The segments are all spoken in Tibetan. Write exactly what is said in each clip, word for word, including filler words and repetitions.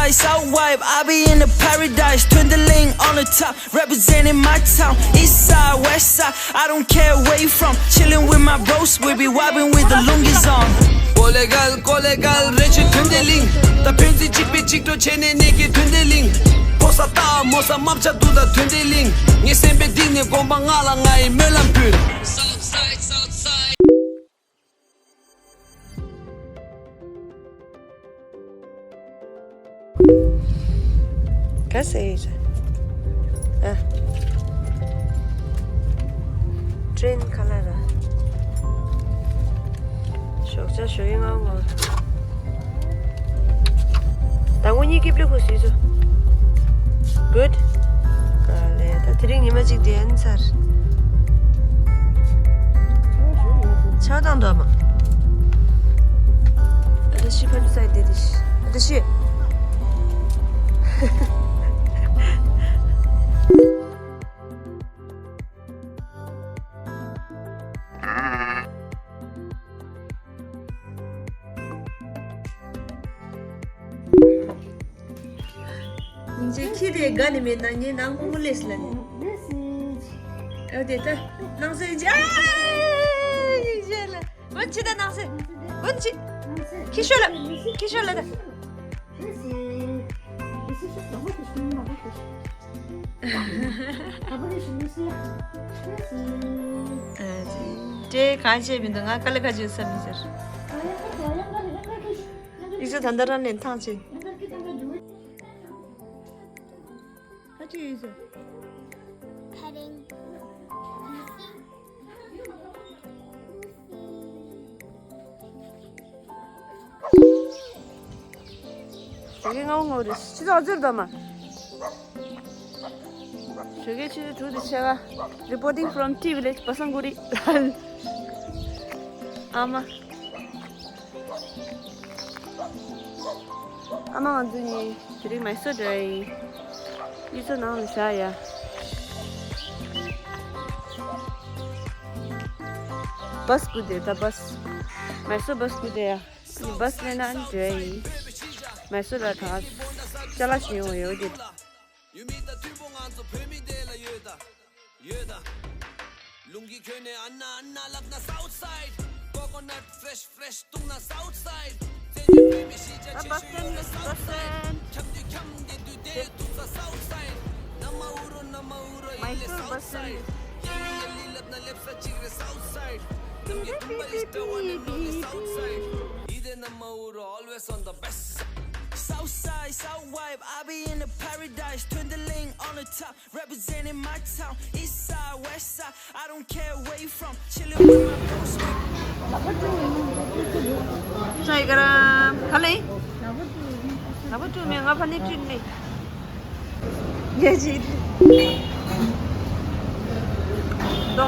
It's our vibe, I be in the paradise, Twin the Link on the top, representing my town, east side, west side, I don't care where you from, chilling with my bros, we be vibing with the Lungis on. ཀོ་ལེ་གལ་ཀོ་ལེ་གལ་རེ་ཆེ་ཐོན་ཏེ་ལིང་། ད་ཕན་ཚུན་གཅིག་པའི་གཅིག་གྲོགས་བྱས་ནས་གནས་ཀྱི་ཐོན་ཏེ་ལིང་། ཕོ་ས་ཏ་མོ་ས་མ་བྱ་དུ་ད་ཐོན་ཏེ་ལིང་། ངའི་སེམས་པའི་གཏིང་ནས་དགོངས་པ་ང་ལ་ང་ཡི་སྨོན་ལམ་ཕུལ། ག་ཟེ་ཡོད་ཟེ། ཨ། ཀྲེན་ཁ་ལ་ར། ཞོགས་ཇ་ཞོགས་ཡིན་ང་ངོ་། ད་ངོ་གཉིས་ཀྱི་པླི་ཁུ་སི་ཚོ། Good. ཨ་ལེ་ད་དེ་རིང་ཉི་མ་གཅིག་དེ་ཨན་ཚར། ཆགས་དང་འདོད་མ། ཨ་ད་ཤི་ཕ་ལུ་སའི་དེ་དེ་ཤི། ཨ་ད་ཤི། ཉིན་ཅིག་ཁྱི་དེ་དགའ་ནི་མེད་ན་ངའི་ནང་མོ་མོ་ལས་ལ་ནི། ཨ་དེ་ད་ནང་སེ་ཡིན་ཅི། ཨ་ཡིན་ཅི་ལ། ཝན་ཅི་ད་ནང་སེ། ཝན་ཅི། ཁྱི་ཤོད་ལ། ཁྱི་ཤོད་ལ་ད། ཨ་ཅེ། དེ་གང་བྱས་མི་འདུག་ང་དཀའ་ལས་ཁག་ཅིག་བསམ་མི་ཟེར། ཡིག་ཚད་ད་ལྟ་རང་ནས་ཐང་ཆད། ཁ་ཅིག་ཡིག་ཚད། Heading. ད་གིན་ངའོ་ངའོ་རེད། ཕྱི་ཚོགས་ཚུར་དོ་མ། ཞོགས་ཀའི་ཆུ་ཚོད་དྲུག་དང་ཕྱེད་ཀ། Reporting from Tea Village Basanguri. ཨ་མ། ཨ་མ་ང་ཚོ་གཉིས་དེ་རིང་མའི་སོར་འགྲོ་ཡ་ཡིན། གཡུས་ཚོ་ནང་ལ་བཞག་ཡ། བྷ་སི་སྒུག་བསྡད་ད་བྷ་སི། མའི་སོར་བྷ་སི་སྒུག་བསྡད་ཡ། ཨ་ནི་བྷ་སི་སླེབས་ན་འགྲོ་ཡ་ཡིན། མའི་སོར་ལ་ད་ཅ་ལག་ཞིག་ཡོང་བ་ཡོད་དེ། ཡུལ་མི་དང་མཐུན་པོ་ང་ཚོ་བོད་མི་དེ་ལ་ཡོད་ད། ཡོད་ད། ལུང་གི་ཁྱོན་ནས་ཨ་ན་ཨ་ན་ལབ་ན་South Side། Coconut fresh fresh བཏུང་ན་South Side། བཙན་བྱོལ་བོད་མི་གཞིས་ཆགས་ཆེ་ཤོས་ཡོད་ན་South Side། འཁྱམ་དུས་འཁྱམ་བསྡད་དུས་བསྡད་ཐུབ་ས་South Side། ན་མ་འུ་རོ་ན་མ་འུ་རོ་ཡིན་ལེ་South Side། ཡ་ལི་ཡ་ལི་ལབ་ན་སླེབས་ས་གཅིག་རེད་South Side། ནམ་རྒྱུན་དུམ་པ་ཡིས་སྤྲ་བ་ནས་ནོར་ལེ་South Side། ཡིན་དེ་ན་མ་འུ་རོ་always on the best side། South side, South vibe, I be in the paradise, twin the link on the top, representing my town, east side, west side, I don't care where you from, chilling with my bros, we ཅའི་ཀ་ར། ག་ལེ། ལ་བུ་ཀྲུ་མེ་ང་ཕ་ནི་ཀྲུ་ནི། ཡེ་ཇི། དོ།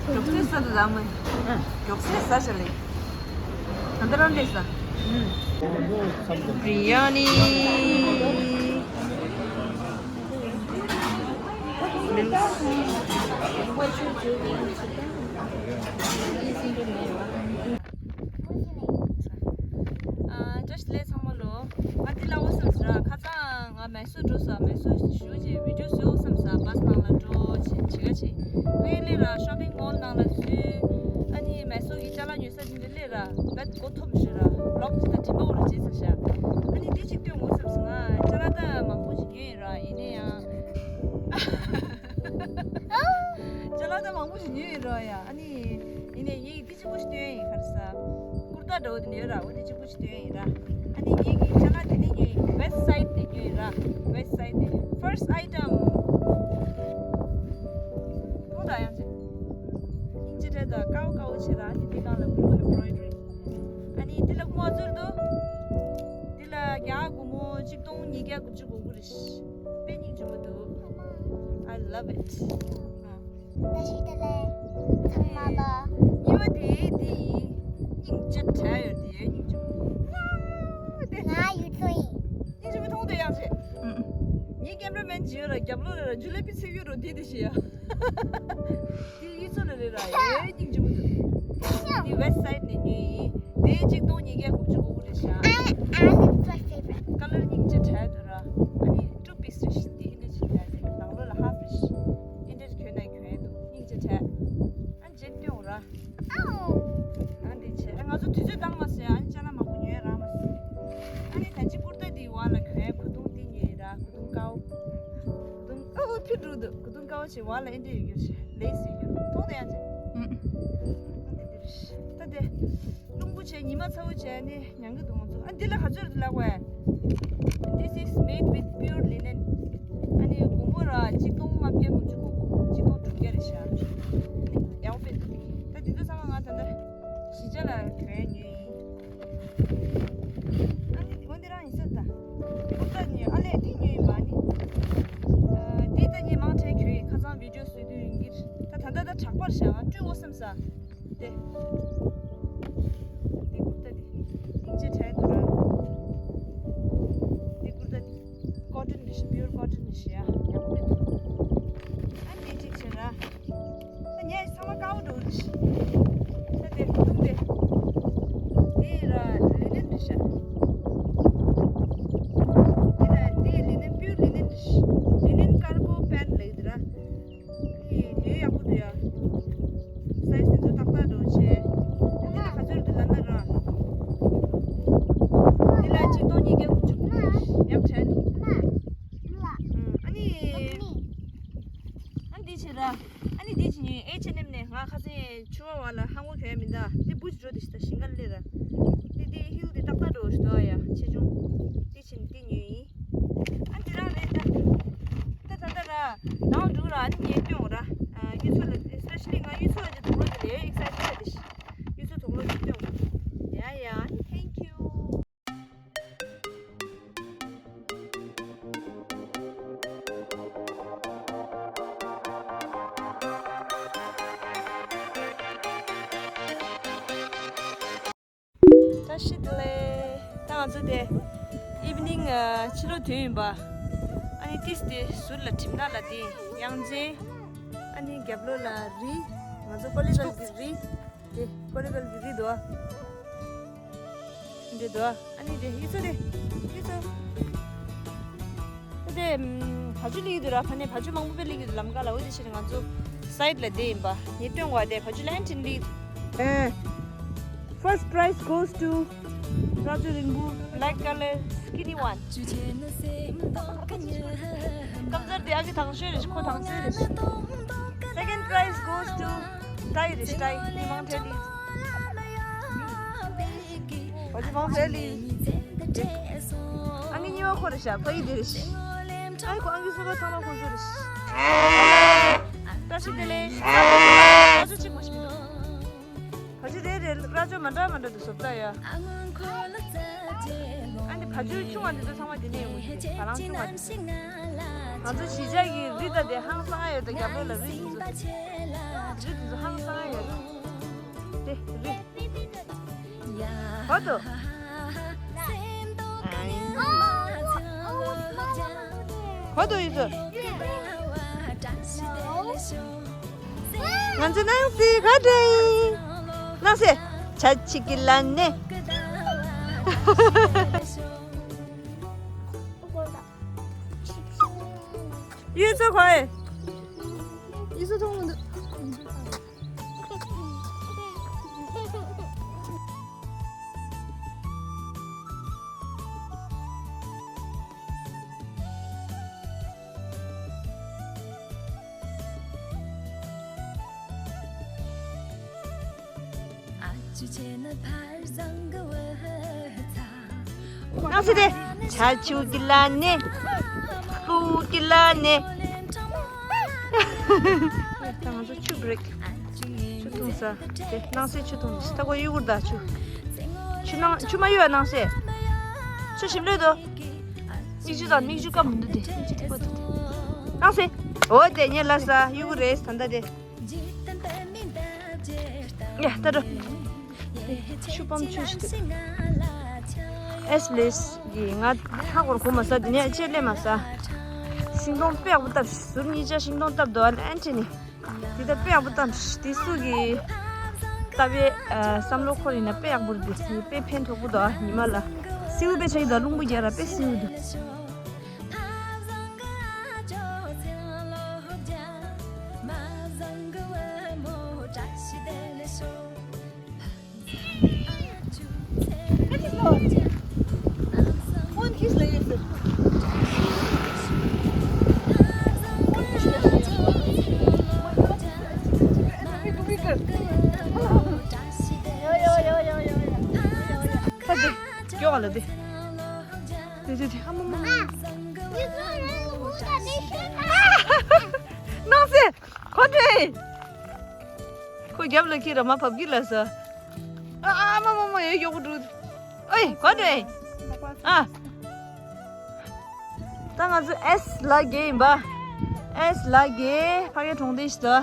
མགྱོགས་སེ་ཟ་དུ་དང་མ། མགྱོགས་སེ་ཟ་ཤ་ལེ། ད་ལྟ་རང་ལས་ཟ། བི་རི་ཡ་ནི། ཨ། བཀྲ་ཤིས་བདེ་ལེགས་ཚང་མ་ལོ། ང་འདི་ལ་འོ་བསམ་ཟེར་ར། ཁ་སང་ང་མེ་སོར་འགྲོ་ས། མེ་སོར་ཞུ་རྗེས་བི་ཌིའོ་བཟོ་བསམ་ས། བྷ་སི་ནང་ལ་འགྲོ་བྱེད་བྱེད་ག་བྱེད། ངས་སླེབས་ར་ཤོ་པིང་མོལ་ནང་ལ་འཛུལ། ཨ་ནི་མེ་སོར་གྱི་ཅ་ལག་ཉོ་ས་ཅིག་འདི་སླེབས་ར། བད་མགོ་འཐོམ་ཞུ་ར། ལོག་ཅི་ད་དྲན་པ་འོ་ར་བྱེད་ས་ཤ། ཨ་ནི་འདི་ཅིག་སྟོན་འོ་བསམ་ས། ང་ཅ་ལག་ད་མང་པོ་ཅིག་ཉོས་ཡིན་ར། ཡིན་ནའི་ཡང་། ཅ་ལག་ད་མང་པོ་ཅིག་ཉོས་ཡིན་ར་ཡ། ཨ་ནི་ཡིན་ནའི་ངས་འདི་གཅིག་པོ་ཞིག་སྟོན་ཡིན། ག་རེ་ཟ། ཀུར་ཏ་འདྲ་བོ་དེ་འདྲ་ཡོད་ར། འོ་དེ་གཅིག་པོ་ཞིག་སྟོན་ཡིན་ར། ཨ་ནི་ངེད་ཀྱི་ཅ་ལག་དེ་ནས་ཉོས་ཡིན། West Side ནས་ཉོས་ཡིན་ར། West Side ནས་first item། མཐོང་དང་ཡང་ཅི། སྙིང་རྗེ་སྤྲད་དང་དཀར་པོ་དཀར་པོ་བྱེད་ར། ཨ་ནི་འདི་སྒང་ལ་blue embroidery། ཨ་ནི་འདི་ལ་སྔོ་ཚུར་དུ། འདི་ལ་རྒྱ་སྒོར་མོ་གཅིག་སྟོང་ཉིས་བརྒྱ་དགུ་བཅུ་གོ་དགུ་རེད། དཔེ་སྙིང་རྗེ་པོ་འདུག I love it. བཀྲ་ཤིས་བདེ་ལེགས་ཚང་མ་ལ། གཉིས་པ་དེ་འདི་ཡིན། སྙིང་རྗེ་དྲག་ཡོད་དེ་ཡོད་སྙིང་རྗེ་པོ། དེ་ང་ཡུལ་ཚོ་ཡིན། སྙིང་རྗེ་པོ་མཐོང་དུ་ཡང་ཆེ། ངའི་ཀེམ་ར་མེན་ཇི་ཡོད་ལ་རྒྱབ་ལོགས་ལ་ཇུ་ལེ་པི་ཚིག་ཡོད་རོ་དེ་དེ་ཤི་ཡ། དེ་ཡུལ་ཚོ་ལ་རེད་ར་ཡོད་སྙིང་རྗེ་པོ་འདུག་དེ་West Side ནས་ཉོས་ཡིན། དེ་གཅིག་སྟོང་ཉིས་བརྒྱ་དགུ་བཅུ་གོ་དགུ་རེད་ཤག I, I, it's my favorite. ཨོ་ཅེ་བ་ལ་ཨེ་འདྲས་ཡོད་རྒྱུ་ཞིག་ལེགས་སུ་ཡོད་མཐོང་དེ་ཡང་ཅེ། ཨུམ། ད་དེ་རླུང་བུ་བྱས་ཉི་མ་ཚ་བོ་བྱས་ནི་མྱང་གི་འདུག་ང་ཚོ། ཨ་འདི་ལ་ག་ཚོད་རེད་ལབ་དགོས། This is made with pure linen. ཨ་ནི་སྒོར་མོ་ར་གཅིག་སྟོང་ལྔ་བརྒྱ་དགུ་བཅུ་གོ་གཅིག་སྟོང་དྲུག་བརྒྱ་རེད་ཤག་ཨ་ནི་ཡག་པོ་དཔེ་འདུག་ད་འདི་ཚོ་ཚང་མ་ང་ད་ལྟ་གཞིས་ཆགས་ལ་གྱོན་ཡས་ཉོས་ཡིན། ཨ་ནི་འོ་འདི་རང་ཡིན་ས་ད། འདི་ཀུར་ཏ་ཉོས། ཨ་ལས་འདི་ཉོས་ཡིན་པ་ནི། ཨ་འདི་ད་ངས་མང་དྲགས་གྱོན་ཡིན། ཁ་སང་བི་ཌིའོ་བཟོས་དུས་ཡིན་གྱི་རེད། ད་ད་ལྟ་ད་དྲག་པར་བཞག་ང་སྤྲོད་འོ་བསམ་ས། དེ། འདི་ཀུར་ཏ་འདི། སྙིང་རྗེ་དྲན་འདུག་ར། འདི་ཀུར་ཏ་འདི། ཀོ་ཊོན་རེད་ཤག་པིའུར་ཀོ་ཊོན་རེད་ཤག་ཡ། ཡག་པོ་མི་འདུག་ཨ་འདི་གཅིག་བྱས་ར། ད་ངས་ཚང་མ་དཀར་པོ་འགྲོ་གི་རེད་ཤག་ད་དེ་ཁུ་ཐུང་དེ། དེ་ར་ལི་ནན་རེད་ཤག་དེ་ལ་དེ་ལི་ནན་པིའུར་ལི་ནན་རེད་ཤག་ལི་ནན་ཀར་གོ་པེན་ལབ་ཀྱི་འདུག་ར། ཨ་ནི་ལས་ཡག་པོ་འདུག་ཡ། སའི་ཛི་དེ་ཚོ་ཏག་ཏག་འགྲོ་བྱས། འདི་ལ་ག་ཚོད་འདུག་ལབ་ན་ར། འདི་ལ་གཅིག་སྟོང་ཉིས་བརྒྱ་དགུ་བཅུ། ཡག་དྲན་འདུག་ཨ་ནི། ཨ་འདི་བྱས་ར། ཨ་ནི་འདི་བྱས་ནི་ཨེཆ་ཨེན་ཨེམ་ནས་ང་ཁ་སང་ཆུང་མ་བ་ལ་ལྷམ་གོག་གྱོན་ཡ་མིན་ད། འདི་བུ་ཅིག་འགྲོ་དེ་ཞིག་ད་ཞིང་ཁར་སླེབས་ར། འདི་འདི་ཧིལ་འདི་ཏག་ཏག་འགྲོ་ཞིག་འདུག་ཨ་ཡ་ཆེ་ཆུང་། འདི་བྱས་ནི་འདི་ཉོས་ཡིན། ཨ་འདི་རང་རེད་ད། ད་ད་ད་ར། ནང་འགྲོ་ར་ཨ་ནི་ངས་སྟོན་འོང་ར། ཨ་གཡུ་མཚོ་ལ་especially ང་གཡུ་མཚོ་ལ་ཅིག་དུག་ལོག་ཅིག་ལས་excited་རེད། གཡུ་མཚོ་དུག་ལོག་ཅིག་སྟོན་འོང་། ཡ་ཡ་ཨ་ནི་thank you། བཀྲ་ཤིས་བདེ་ལེགས། ད་ང་ཚོ་དེ་evening ཕྱི་ལོགས་ཐོན་ཡིན་པ། ཨ་ནི་ཏིས་དེ་ཟུར་ལ་གྲིབ་ནག་ལ་དེ་དབྱངས་ཅན། ཨ་ནི་རྒྱབ་ལོགས་ལ་རི། ང་ཚོ་ཀོ་ལི་གལ་གྱི་རི། དེ་ཀོ་ལི་གལ་གྱི་རི་འདུག་ཨ། འདི་འདུག་ཨ། ཨ་ནི་དེ་ཡུལ་ཚོ་དེ་ཡུལ་ཚོ། དེ་བ་ཕྱུགས་སླེབས་ཀྱི་འདུག་ར། ཕ་ནས་བ་ཕྱུགས་མང་པོ་དཔེ་སླེབས་ཀྱི་འདུག་ལམ་ཁ་ལ། འོ་དེ་ཕྱིར་ང་ཚོ་side་ལ་བསྡད་ཡིན་པ། ངས་སྟོན་དགོས་དེ་བ་ཕྱུགས་ལན་ཁྲིན་སླེབས། ཨེ། First prize goes to ར་ཇོ་རིང་པོ། Black color skinny one། སྐམ་སར་དེ་ཨ་ཁུ་དང་ཤོས་རེད། ཁོ་དང་ཤོས་རེད། Second prize goes to ཏའི་རེད། ཏའི་མི་མང་ཁྲལ་ལི། བ་ཕྱུགས་མང་ཁྲལ་ལི། ཨ་ནི་གཉིས་པ་ཁོ་རེད་ཤག་ཕ་ཡུལ་དེ་རེད་ཤག་ཨ་ནི་ཁོ་ཨ་ནི་སུ་པ་ཚང་མ་ཁོ་ཚོ་རེད་ཤག་བཀྲ་ཤིས་བདེ་ལེགས། ཨ་ཚོ་གཅིག་མ་ཤི་མི་འདུག་བ་ཕྱུགས་རེ་རེ་ར་ཅོ་མ་འདྲ་མ་འདྲ་འདུག་བཟོ་ལྟ་ཡ། ཨ་ནི་བ་ཕྱུགས་ཆུང་བ་འདི་ཚོ་ཚང་མ་འདི་ནས་ཡོང་གི་རེད། བ་ལང་ཆུང་བ་འདི། ང་ཚོ་གཞིས་ཆགས་ཀྱི་རི་དང་དེ་ཧང་སང་ཡོད་ད། རྒྱབ་ལོགས་ལ་རི་འདི་ཚོ། རི་འདི་ཚོ་ཧང་སང་ཡོད་རེད། དེ་རི། གོ་ཐུབ། གོ་ཐུབ་ཡོད་ཚོད། ང་ཚོ་སྣང་སྲིད་ག་འདྲ་ཡིན། སྣང་སྲིད། ཆ་ཆི་གི་ལ་ནེ། ཡོད་ཚོད་གོ་ཨེ། ཡོད་ཚོད་མཐོང་མི་འདུག་སྣང་སྲིད་དེ། ཆ་ཆུ་གི་ལ་ནེ། ཀུ་གི་ལ་ནེ། ད་ང་ཚོ་ཆུ་བྷི་རེག་ཆུ་འཐུང་ས། དེ་སྣང་སྲིད་ཆུ་འཐུང་ས། ད་ཁོ་གཡུག་གུར་ད་ཆུ། ཆུ་ནང་ཆུ་མ་གཡུག་ཨ་སྣང་སྲིད། ཆུ་ཞིམ་ལོས་དོ། མིག་ཆུ་དང་མིག་ཆུ་སྐམ་མི་འདུག་དེ་མིག་ཆུ་ཐིགས་པ་འདུག་སྣང་སྲིད། འོ་དེ་ཉེ་ལ་ས་གཡུག་གུར་རེད་ད་ལྟ་དེ། ཡ་ད་འགྲོ། ཆུ་སྤམ་ཆུ་ཞིག་འདུག་ཨེས་ལེས་གི་ང་ཧ་གོ་ར་གོ་མ་ས་དེ་ནས་ཅེས་ལས་མ་ས། ཤིང་སྡོང་དཔེ་ཡག་པོ་བཏབ་ཤག་ཟུར་གཉིས་ཆ་ཤིང་སྡོང་བཏབ་འདུག་ཨ་ལ་ཨན་ཁྲི་ནི། དེ་ད་དཔེ་ཡག་པོ་བཏབ་ཤག་དེ་སུ་གི་ལྟ་བའི་བསམ་བློ་འཁོར་ཡིན་ན་དཔེ་ཡག་པོ་རེད། དེ་དཔེ་ཕན་ཐོགས་པོ་འདུག་ཨ་ཉི་མ་ལ། སེའུ་དཔེ་ཆ་ཡི་ད་རླུང་བུ་རྒྱག་ར་དཔེ་སེའུ་འདུག་ལ་དེ། དེ་དེ་དེ་ཨ་མ་མ། ནང་སེ། ཁོ་དེ། ཁོ་རྒྱབ་ལ་ཁྱེར་ར་མ་བབ་ཀྱི་ལ་ས། ཨ་ཨ་མ་མ་མ་ཡེ་ཡོག་འགྲོ། ཨོའི་ཁོ་དེ། ཨ། ད་ང་ཚོ་ཨེས་ལ་གེ་ཡིན་པ། ཨེས་ལ་གེ་ཕ་གི་གྲོང་སྡེ་ཞིག་ཏུ།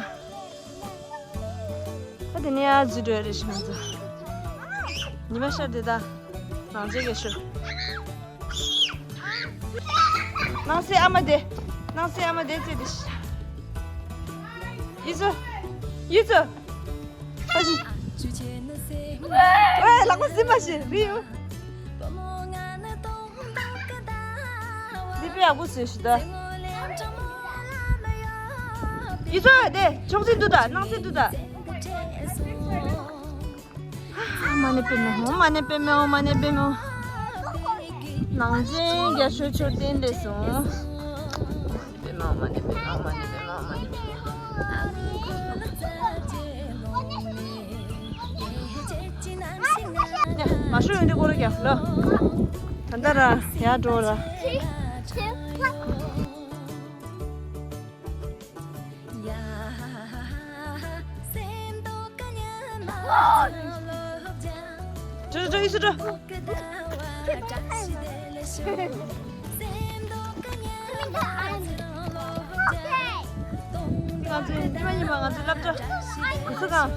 ད་དེ་ནས་ཡར་འཛུལ་འགྲོ་ཡ་རེད་ཤི་ང་ཚོ། ཉི་མ་ཤར་དེ་ད། རང་རྗེས་ཀྱི་ཤོ། ནང་སྲིད་ཨ་མ་དེ། ནང་སྲིད་ཨ་མ་དེ་བཙལ་དེ་ཤི། ཡི་ཚོ། ཡི་ཚོ། ཨ་ཤི། ཨེ་ལག་པ་ཟིན་མ་ཤི་རི་ཡོ། འདི་དཔེ་ཡག་པོ་བཟོས་ཤི་ད། ཡི་ཚོ་དེ་ཕྱོགས་སྲིད་འདུག་ད་ནང་སྲིད་འདུག་ད། མ་ཎི་པདྨེ་ཧཱུྃ། མ་ཎི་པདྨེ་ཧཱུྃ། མ་ཎི་པདྨེ་ཧཱུྃ། ནང་ཆེན་རྒྱ་མཚོའི་མཆོད་རྟེན་ལས་སོང་། པདྨེ་ཧཱུྃ། མ་ཎི་པདྨེ་ཧཱུྃ། མ་ཎི་པདྨེ་ཧཱུྃ། མ་ཎི་པདྨེ་ཧཱུྃ། ཡ། མ་ཤོད་ཡོང་དུས་སྐོར་ར་རྒྱག་ལོ། ད་ལྟ་ར་ཡར་འགྲོ་ར། འགྲོ་འགྲོ་འགྲོ་ཡིག་ཚོ་འགྲོ། ང་ཚོའི་ཉི་མ་ཉི་མ་ང་ཚོའི་སློབ་གྲྭ་བུ་གསོ་ཁང་།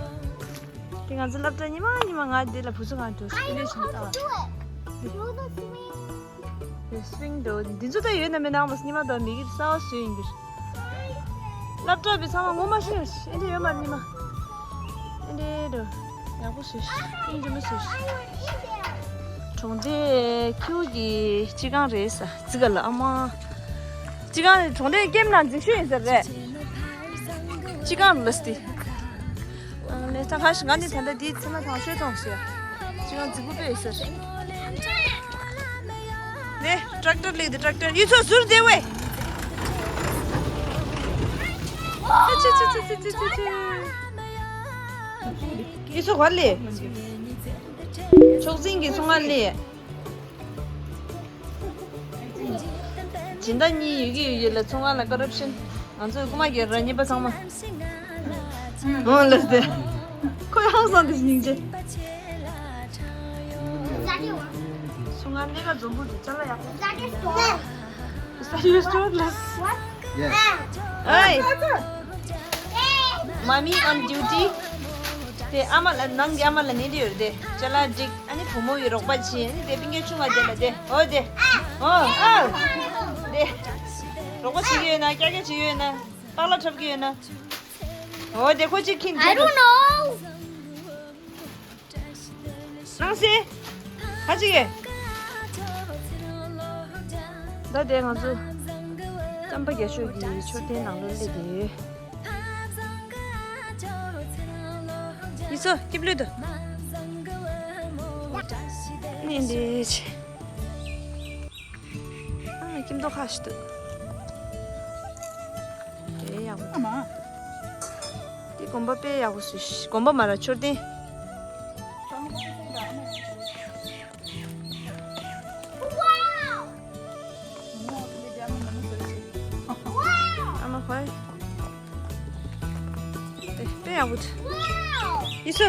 དེ་ང་ཚོའི་སློབ་གྲྭ་ཉི་མ་ཉི་མ་ང་འདི་ལ་བུ་གསོ་ཁང་འགྲོ་ཤི་ཨིན་ལེ་ཤི་ནི་ལྟ་བ། སི་ཝིང་འགྲོ། འདི་ཚོ་ད་ཡོད་ན་མེད་ནའང་མ་ཉི་མ་དང་མི་གི་གསར་བ་བཟོས་ཡིན་གྱི། སློབ་གྲྭ་བའི་ཚང་མ་ངོ་མ་ཤེས་ཨེ་འདྲ་ཡོད་མ་ཉི་མ། ཨེ་འདྲ་འགྲོ། ཡག་པོ་བཟོས་ཤི་ཨིན་ཇི་མི་བཟོས་ཤི། གྲོང་སྡེ་ཁྱེའུ་གི་སྤྱི་ཁང་རེད་ས་ཙི་ག་ལ་ཨ་མ། སྤྱི་ཁང་རེད་གྲོང་སྡེ་ཀེམ་ནང་འཛིན་ཤོས་ཡིན་ས་རེད། སྤྱི་ཁང་ལ་སྟི། ལས་ད་ཁ་ཞིག་ང་ནི་ད་ལྟ་འདིའི་ཚེ་མ་ཐང་ཤོད་ཐོང་ཤི། སྤྱི་ཁང་རྫིག་པོ་དཔེ་ཡོད་ས་རེད། ནས་ཊྲེག་ཊར་ལེགས་དེ་ཊྲེག་ཊར་ཡུལ་ཚོ་ཟུར་བདེ་བས། ཡུལ་ཚོ་ག་ལས། ཕྱོགས་འཛིན་གྱི་སྲུང་མ་ལས། སྦྱིན་བདག་གཉིས་ཡོད་ཀྱི་ཡོད་ཀྱི་ལ་ཚོང་ཁང་ལ་ཀོ་རབ་ཤན། ང་ཚོའི་རྐུ་མ་རྒྱག་ར་གཉིས་པ་ཚང་མ། ཨོ་ལགས་ཏེ། ཁོ་ཡང་སང་དེ་སྙིང་རྗེ། ཚོང་ཁང་གནས་ཀ་འཛོམས་པོ་དེ་ཅ་ལག་ཡག་པོ། ས་ཡོད་སྟོར་ལགས། ཨེ། Mommy on duty། དེ་ཨ་མ་ལ་ནང་གི་ཨ་མ་ལ་ནི་དེ་ཡོད་དེ་ཅ་ལག་སྒྲིག་ཨ་ནི་བུ་མོ་ཡི་རོགས་པ་བྱེད་ཨ་ནི་དེ་པིང་ཀའི་ཆུང་བ་དེ་ལ་དེ་ཨོ་དེ་ཨོ་ཨ་དེ་རོགས་པ་བྱེད་ཀྱི་ཡོད་ན་ཀྱག་ཀྱག་བྱེད་ཀྱི་ཡོད་ན་པགས་ལ་འཁྲབ་ཀྱི་ཡོད་ན་ཨོ་དེ་ཁོ་ཅིག་ཁྱིམ་I don't know། ནང་སེ། ཧ་ཅི་གེ། ད་དེ་ང་ཚོ། ལྕམ་པ་རྒྱ་ཤོད་ཀྱི་མཆོད་རྟེན་ནང་ལོགས་སླེབས་ཏེ། ཡིག་ཚོ་སྐྱིབས་ལུས་དུ། ནི་འདི་ཆེ། ཨ་ཁྱིམ་ཐོག་ཁ་ཞིག་ཏུ། དེ་ཡག་པོ། ཨ་མ། དེ་དགོན་པ་དཔེ་ཡག་པོ་བཟོས་ཤིག་དགོན་པ་མ་ར་མཆོད་རྟེན། ཨ་མ་ཁོ། དེ་དཔེ་ཡག་པོ་འདུག་ཡིག་ཚོ།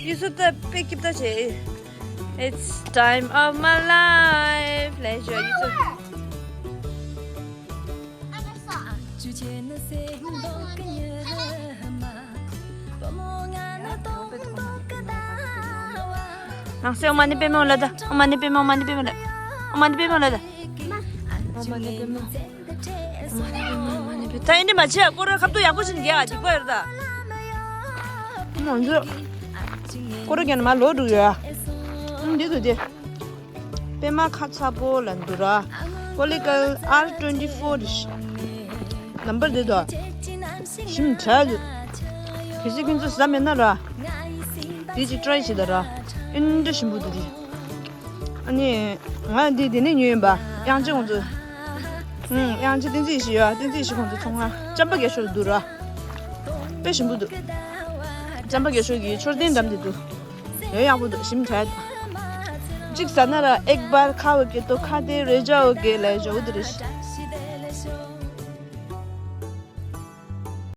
ཡིག་ཚོ་ད་དཔེ་སྐྱིད་པོ་བྱས། It's time of my life. ལས་ཞོ་ཡིག་ཚོ། ནང་སེ་ཨོཾ་མ་ཎི་པདྨེ་ཧཱུྃ་ལ་ད། ཨོཾ་མ་ཎི་པདྨེ་ཧཱུྃ། ཨོཾ་མ་ཎི་པདྨེ་ཧཱུྃ་ལ། ཨོཾ་མ་ཎི་པདྨེ་ཧཱུྃ་ལ་ད། ཨོཾ་མ་ཎི་པདྨེ་ཧཱུྃ། ད་ཨེ་འདྲ་མ་བྱེད་ཨ། སྐོར་ར་ཁབ་ཏུ་ཡག་པོ་ཞིག་རྒྱག་ཨ། འགྲིག་པ་ཡོད་ད། ང་ཚོ་སྐོར་ར་རྒྱག་ན་མ་ལོག་འགྲོ་ཡོད་ཨ། འདི་འདུག་སྟེ། པད་མ་ཁ་ཚ་པོ་ལ་འདུག་ར། ཀོ་ལི་གལ་ཨར་ཊུ་ཝེན་ཊི་ཕོར་རེད། ནམ་བར་འདི་དོ། ཞིམ་དྲག་འདུག་གལ་སྲིད་ཁྱོད་ཚོ་ཟ་མེད་ན་ར། འདི་ཅིག་ཊ་རའི་བྱེད་ད་ར། ཨེ་འདྲ་ཞིམ་པོ་འདུག་རེད། ཨ་ནི། ང་འདི་དེ་ནས་ཉོས་ཡིན་པ། དབྱངས་ཅན་ཁོང་ཚོ། ཨུང་། དབྱངས་ཅན་བསྟན་འཛིན་ཡེ་ཤེས་ཡོད་ཨ། བསྟན་འཛིན་ཡེ་ཤེས་ཁོང་ཚོ་ཚོང་ཁང་ལྕམ་པ་རྒྱ་ཤོད་འདུག་ར། དཔེ་ཞིམ་པོ་འདུག་ལྕམ་པ་རྒྱ་ཤོད་ཀྱིས་མཆོད་རྟེན་འགྲམ་དེ་འདུག་ཡོད་ཡག་པོ་འདུག་ཞིམ་དྲག་གཅིག་ཟ་ན་ར་ཨེག་བར་ཁའོ་གེ་ཏོ་ཁ་ཏེ་རེ་ཇའོ་གེ་ལ་ཞོ་དེ་རེད།